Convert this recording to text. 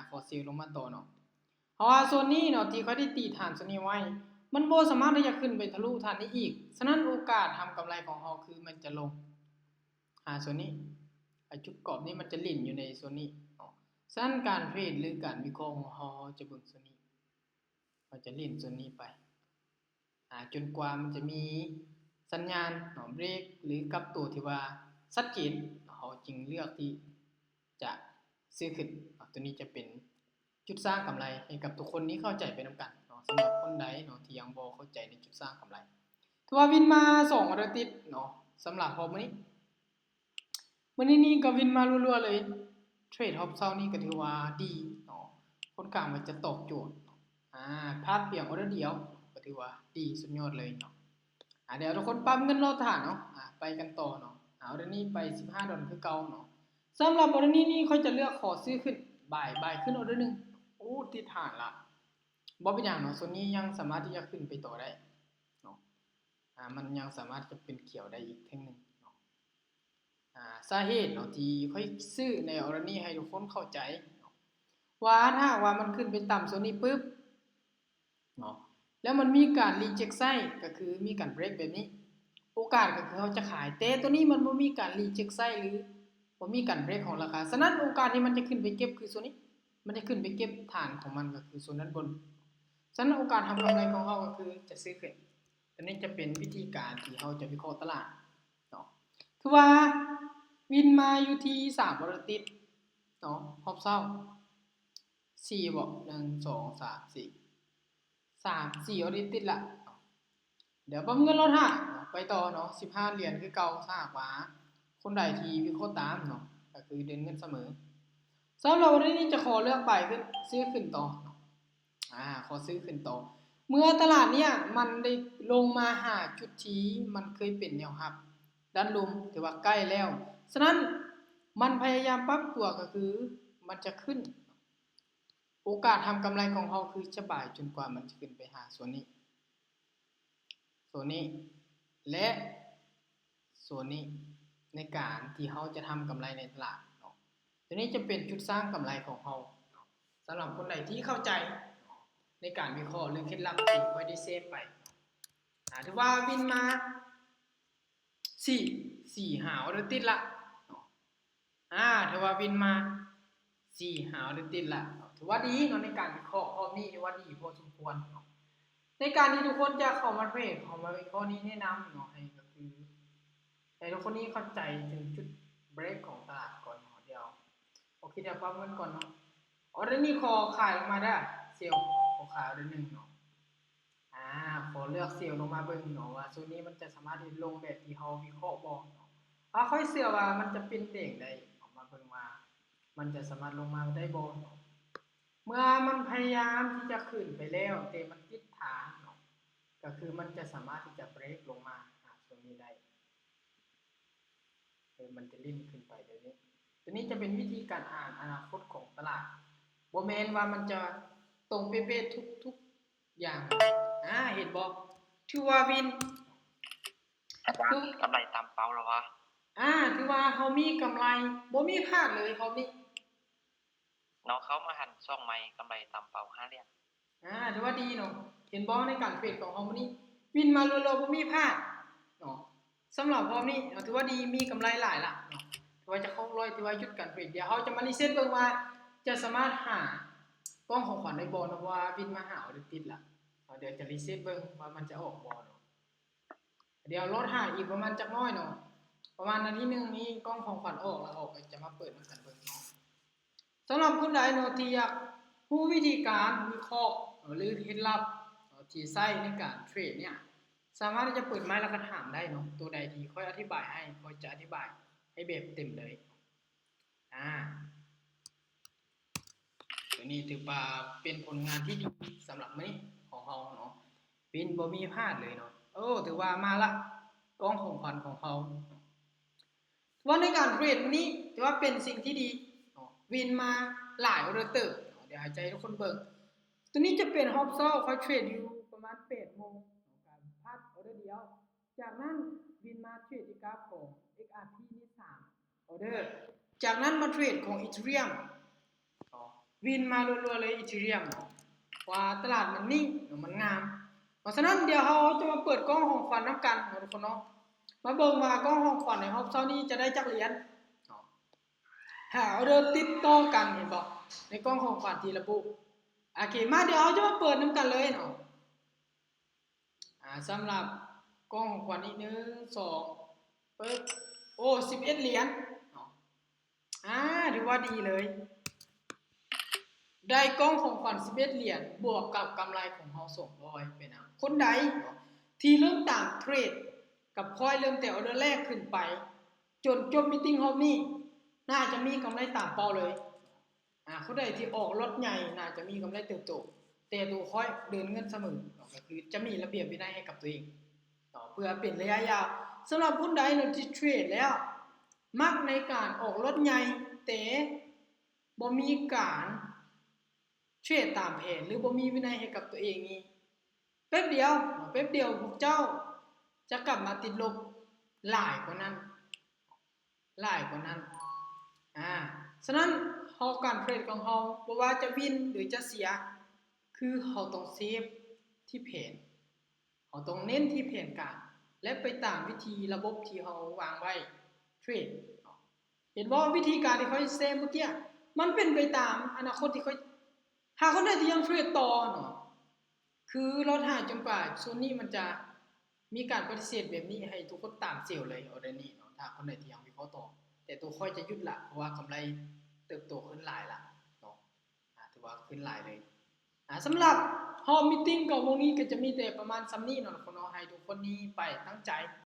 ຂໍເຊວລົງມາຕໍ່ເນາະ. ເພາະວ່າໂຊນນີ້ເນາະ ທີ່ຂ້ອຍໄດ້ຕີຖານໂຊນນີ້ໄວ້ ມັນບໍ່ສາມາດທີ່ຈະຂຶ້ນໄປທະລຸຖານນີ້ອີກ. ສະນັ້ນໂອກາດທຳກຳໄລຂອງເຮົາຄືມັນຈະລົງຫາໂຊນນີ້. ໄອ້ຈຸດກອບນີ້ມັນຈະຫຼິ້ນຢູ່ໃນໂຊນນີ້ເນາະ. ສະນັ້ນການເທຣດ ຫຼື ການວິເຄາະຂອງເຮົາ ເຮົາຈະເບິ່ງໂຊນນີ້. ເຮົາຈະຫຼິ້ນໂຊນນີ້ໄປ ອາ ຈົນກວ່າມັນຈະມີສັນຍານເນາະ ເບຣກ ຫຼື ກັບຕົວທີ່ວ່າຊັດເຈນ ເຮົາຈຶ່ງເລືອກທີ່ຈະຊື້ຂຶ້ນເນາະ. ຕົວນີ້ຈະເປັນຈຸດສ້າງກຳໄລໃຫ້ກັບທຸກຄົນນີ້ເຂົ້າໃຈໄປນຳກັນເນາະ. ສຳລັບຄົນໃດເນາະທີ່ຍັງບໍ່ເຂົ້າໃຈໃນຈຸດສ້າງກຳໄລ ຖືວ່າວິນມາສອງອອເດີຕິດເນາະ ສຳລັບຮອບມື້ນີ້. ມື້ນີ້ນີ້ກໍວິນມາລົວໆເລີຍ. ເທຣດຮອບເຊົ້ານີ້ກໍຖືວ່າດີເນາະ ຄ່ອນຂ້າງວ່າຈະຕອບໂຈດ. ອາ ພາດພຽງອອເດີດຽວກໍຖືວ່າດີສຸດຍອດເລີຍເນາະ. ອາ ດຽວທຸກຄົນປັບເງິນລໍຖ້າເນາະ. ອາ ໄປກັນຕໍ່ເນາະ. ອາ ອອເດີນີ້ໄປສິບຫ້າດອນຄືເກົ່າເນາະ. ສຳລັບອອເດີນີ້ນີ້ຂ້ອຍຈະເລືອກຂໍຊື້ຂຶ້ນບາຍ ບາຍຂຶ້ນອອເດີໜຶ່ງ. ໂອ້ ຕິດຖານລະ ບໍ່ເປັນຫຍັງເນາະ. ໂຊນນີ້ຍັງສາມາດທີ່ຈະຂຶ້ນໄປຕໍ່ໄດ້ເນາະ. ອາ ມັນຍັງສາມາດຈະເປັນຂຽວໄດ້ອີກເທື່ອໜຶ່ງເນາະ. ອາ ສາເຫດເນາະ ທີ່ຂ້ອຍຊື້ໃນອອເດີນີ້ໃຫ້ທຸກຄົນເຂົ້າໃຈເນາະ ວ່າຖ້າຫາກວ່າມັນຂຶ້ນໄປຕ່ຳໂຊນນີ້ປຶບເນາະ ແລ້ວມັນມີການຣີເຈັກໄຊ ກໍຄືມີການເບຣກແບບນີ້ ໂອກາດກໍຄືເຮົາຈະຂາຍ. ແຕ່ໂຕນີ້ມັນບໍ່ມີການຣີເຈັກໄຊ ຫຼື ບໍ່ມີການເບຣກຂອງລາຄາ. ສະນັ້ນໂອກາດທີ່ມັນຈະຂຶ້ນໄປເກັບຄືໂຊນນີ້ ມັນຈະຂຶ້ນໄປເກັບຖານຂອງມັນ ກໍຄືໂຊນດ້ານບົນ. ສະນັ້ນໂອກາດທຳກຳໄລຂອງເຮົາກໍຄືຈະຊື້ຂຶ້ນ. ຕົວນີ້ຈະເປັນວິທີການທີ່ເຮົາຈະວິເຄາະຕະຫຼາດເນາະ. ຖືວ່າວິນມາຢູ່ທີ່ສາມອອເດີຕິດເນາະ ຮອບເຊົ້າ ສີ່ບໍ ໜຶ່ງ ສອງ ສາມ ສີ່ ສາມ ສີ່ອອເດີຕິດລະເນາະ. ດຽວປຳເງິນລໍຖ້າເນາະ ໄປຕໍ່ເນາະ. ສິບຫ້າຫຼຽນຄືເກົ່າ ຖ້າຫາກວ່າຄົນໃດທີ່ວິເຄາະຕາມເນາະ ກໍຄືເດີນເງິນສະເໝີ. ສຳລັບອອເດີນີ້ຈະຂໍເລືອກບາຍຂຶ້ນ ຊື້ຂຶ້ນຕໍ່ເນາະ. ອາ ຂໍຊື້ຂຶ້ນຕໍ່. ເມື່ອຕະຫຼາດເນີ້ຍມັນໄດ້ລົງມາຫາຈຸດທີ່ມັນເຄີຍເປັນແນວຮັບດ້ານລຸ່ມ ຖືວ່າໃກ້ແລ້ວ. ສະນັ້ນມັນພະຍາຍາມປັບຕົວ ກໍຄືມັນຈະຂຶ້ນ. ໂອກາດທຳກຳໄລຂອງເຮົາຄືຈະບາຍຈົນກວ່າມັນຈະຂຶ້ນໄປຫາໂຊນນີ້ ໂຊນນີ້ ແລະ ໂຊນນີ້ ໃນການທີ່ເຮົາຈະທຳກຳໄລໃນຕະຫຼາດເນາະ. ຕົວນີ້ຈະເປັນຈຸດສ້າງກຳໄລຂອງເຮົາເນາະ. ສຳລັບຄົນໃດທີ່ເຂົ້າໃຈເນາະ ໃນການວິເຄາະ ຫຼື ເຄັດລັບທີ່ຂ້ອຍໄດ້ແຊໄປເນາະ. ອາ ຖືວ່າວິນມາ ສີ່ ສີ່ ຫ້າອອເດີຕິດລະເນາະ. ອາ ຖືວ່າວິນມາ ສີ່ ຫ້າອອເດີຕິດລະເນາະ. ຖືວ່າດີເນາະ ໃນການວິເຄາະຮອບນີ້ ຖືວ່າດີພໍສົມຄວນເນາະ. ໃນການທີ່ທຸກຄົນຈະເຂົ້າມາເທຣດ ເຂົ້າມາວິເຄາະນີ້ ແນະນຳເນາະ ໃຫ້ ກໍຄື ໃຫ້ທຸກຄົນນີ້ເຂົ້າໃຈເຖິງຈຸດເບຣກຂອງຕະຫຼາດກ່ອນເນາະ. ດຽວ ໂອເຄ ດຽວປັບເງິນກ່ອນເນາະ. ອອເດີນີ້ຂໍຂາຍອອກມາເດີ້ ເຊວ ຂໍຂາຍອອເດີໜຶ່ງເນາະ. ອາ ຂໍເລືອກເຊວລົງມາເບິ່ງເນາະ ວ່າໂຊນນີ້ມັນຈະສາມາດທີ່ລົງແບບທີ່ເຮົາວິເຄາະບໍ່ເນາະ. ອາ ຂ້ອຍເຊື່ອວ່າມັນຈະເປັນແດງໄດ້ເນາະ. ມາເບິ່ງວ່າມັນຈະສາມາດລົງມາໄດ້ບໍ່ເນາະ. ເມື່ອມັນພະຍາຍາມທີ່ຈະຂຶ້ນໄປແລ້ວ ແຕ່ມັນຕິດຖານເນາະ ກໍຄືມັນຈະສາມາດທີ່ຈະເບຣກລົງມາຫາໂຊນນີ້ໄດ້. ເອີ ມັນຈະຫຼິ້ນຂຶ້ນໄປແບບນີ້. ຕົວນີ້ຈະເປັນວິທີການອ່ານອະນາຄົດຂອງຕະຫຼາດ. ບໍ່ແມ່ນວ່າມັນຈະຕົງເປະໆທຸກໆຢ່າງ. ອາ ເຫັນບໍ່? ຖືວ່າວິນ. ອາຈານ ຄື ກຳໄລຕາມເປົ້າແລ້ວຫວາ? ອາ ຖືວ່າເຮົາມີກຳໄລ ບໍ່ມີພາດເລີຍຮອບນີ້. ເນາະ ເຂົ້າມາຫັນສອງໄມ້ ກຳໄລຕາມເປົ້າຫ້າຫຼຽນ. ອາ ຖືວ່າດີເນາະ. ເຫັນບໍ່ ໃນການເທຣດຂອງເຮົາມື້ນີ້ ວິນມາລົວໆ ບໍ່ມີພາດເນາະ. ສຳລັບຮອບນີ້ເນາະ ຖືວ່າດີ ມີກຳໄລຫຼາຍລະເນາະ. ຖືວ່າຈະຄົບຮ້ອຍ ຖືວ່າຢຸດການເທຣດ. ດຽວເຮົາຈະມາຣີເຊັດເບິ່ງວ່າຈະສາມາດຫາກ້ອງຂອງຂວັນໄດ້ບໍ່ເນາະ ເພາະວ່າວິນມາຫ້າອອເດີຕິດລະ. ເຮົາດຽວຈະຣີເຊັດເບິ່ງວ່າມັນຈະອອກບໍ່ເນາະ. ດຽວລໍຖ້າອີກປະມານຈັກໜ້ອຍເນາະ ປະມານນາທີໜຶ່ງນີ້ກ້ອງຂອງຂວັນອອກ ແລ້ວເຮົາກໍຈະມາເປີດນຳກັນເບິ່ງເນາະ. ສຳລັບຄົນໃດເນາະທີ່ຢາກຮູ້ວິທີການວິເຄາະ ຫຼື ເຮັດລັບເນາະ ທີ່ໃຊ້ໃນການເທຣດເນີ້ຍ ສາມາດທີ່ຈະເປີດໄມແລ້ວກໍຖາມໄດ້ເນາະ. ໂຕໃດທີ່ຂ້ອຍອະທິບາຍໃຫ້ ຂ້ອຍຈະອະທິບາຍໃຫ້ແບບເຕັມເລີຍ. ອາ ຕົວນີ້ຖືວ່າເປັນຜົນງານທີ່ດີສຳລັບມື້ນີ້ຂອງເຮົາເນາະ. ວິນບໍ່ມີພາດເລີຍເນາະ. ໂອ້ ຖືວ່າມາລະ ກ້ອງຂອງຂວັນຂອງເຮົາ. ຖືວ່າໃນການເທຣດມື້ນີ້ ຖືວ່າເປັນສິ່ງທີ່ດີເນາະ. ວິນມາຫຼາຍອອເດີເຕີບເນາະ. ດຽວໃຫ້ໃຈທຸກຄົນເບິ່ງ. ຕົວນີ້ຈະເປັນຮອບເຊົ້າ ຂ້ອຍເທຣດຢູ່ປະມານແປດໂມງ ການພາດອອເດີດຽວ. ຈາກນັ້ນວິນມາເທຣດທີ່ກາບຂອງ ເອັກອາພີ ນີ້ສາມອອເດີ. ຈາກນັ້ນມາເທຣດຂອງອີເທີຣຽມເນາະ. ວິນມາລົວໆເລີຍ Ethereum ເນາະ ວ່າຕະຫຼາດມັນນິ່ງເນາະ ມັນງາມ. ເພາະສະນັ້ນ ດຽວເຮົາຈະມາເປີດກ່ອງຂອງຂວັນນຳກັນເນາະ ທຸກຄົນເນາະ. ມາເບິ່ງວ່າກ່ອງຂອງຂວັນໃນຮອບເຊົ້ານີ້ຈະໄດ້ຈັກຫຼຽນເນາະ. ຫ້າອອເດີຕິດຕໍ່ກັນ ເຫັນບໍ່ ໃນກ່ອງຂອງຂວັນທີ່ລະບຸ. ໂອເຄ ມາ ດຽວເຮົາຈະມາເປີດນຳກັນເລີຍເນາະ. ອ່າ ສຳລັບກ່ອງຂອງຂວັນນີ້ ໜຶ່ງ ສອງ ປຶບ ໂອ້ ສິບເອັດຫຼຽນເນາະ. ອ່າ ຖືວ່າດີເລີຍ ໄດ້ກ່ອງຂອງຂວັນສິບເອັດຫຼຽນ ບວກກັບກຳໄລຂອງເຮົາສອງຮ້ອຍ ເປັນຫຍັງ ຄົນໃດເນາະ ທີ່ເລີ່ມຕາມເທຣດກັບຂ້ອຍ ເລີ່ມແຕ່ອອເດີແລກຂຶ້ນໄປ ຈົນຈົບມີດຕິງຮອບນີ້ ໜ້າຈະມີກຳໄລຕາມເປົ້າເລີຍ. ອ່າ ຜູ້ໃດທີ່ອອກລັອດໃຫຍ່ ໜ້າຈະມີກຳໄລເຕີບໂຕ ແຕ່ໂຕຂ້ອຍເດີນເງິນສະເໝີເນາະ ກໍຄືຈະມີລະບຽບວິໄນໃຫ້ກັບຕົວເອງເນາະ ເພື່ອເປັນໄລຍະຍາວ. ສຳລັບຄົນໃດເນາະທີ່ເທຣດແລ້ວ ມັກໃນການອອກລັອດໃຫຍ່ ແຕ່ບໍ່ມີການເທຣດຕາມແຜນ ຫຼື ບໍ່ມີວິໄນໃຫ້ກັບຕົວເອງນີ້ ແປັບດຽວເນາະ ແປັບດຽວພວກເຈົ້າຈະກັບມາຕິດລົບຫຼາຍກວ່ານັ້ນ. ຫຼາຍກວ່ານັ້ນ. ອ່າ ສະນັ້ນ ເຮົາ ການເທຣດຂອງເຮົາ ບໍ່ວ່າຈະວິນ ຫຼື ຈະເສຍ ຄືເຮົາຕ້ອງເຊບທີ່ແຜນ ເຮົາຕ້ອງເນັ້ນທີ່ແຜນການ ແລະ ໄປຕາມວິທີລະບົບທີ່ເຮົາວາງໄວ້ເທຣດເນາະ. ເຫັນບໍ່ ວິທີການທີ່ຂ້ອຍແຊເມື່ອກີ້ ມັນເປັນໄປຕາມອະນາຄົດທີ່ຂ້ອຍ ຖ້າຄົນໃດທີ່ຍັງເທຣດຕໍ່ເນາະ ຄືລໍຖ້າຈົນກວ່າໂຊນນີ້ມັນຈະມີການປະຕິເສດແບບນີ້ ໃຫ້ທຸກຄົນຕາມເຊວເລີຍ ອອເດີນີ້ເນາະ ຖ້າຄົນໃດທີ່ຍັງວິເຄາະຕໍ່. ແຕ່ໂຕຂ້ອຍຈະຢຸດລະ ເພາະວ່າກຳໄລເຕີບໂຕຂຶ້ນຫຼາຍລະເນາະ ອ່າ ຖືວ່າຂຶ້ນຫຼາຍເລີຍ. ອ່າ ສຳລັບຮອບມີດຕິງເກົ້າໂມງນີ້ ກໍຈະມີແຕ່ປະມານສ່ຳນີ້ເນາະ ໃຫ້ທຸກຄົນນີ້ໄປຕັ້ງໃຈ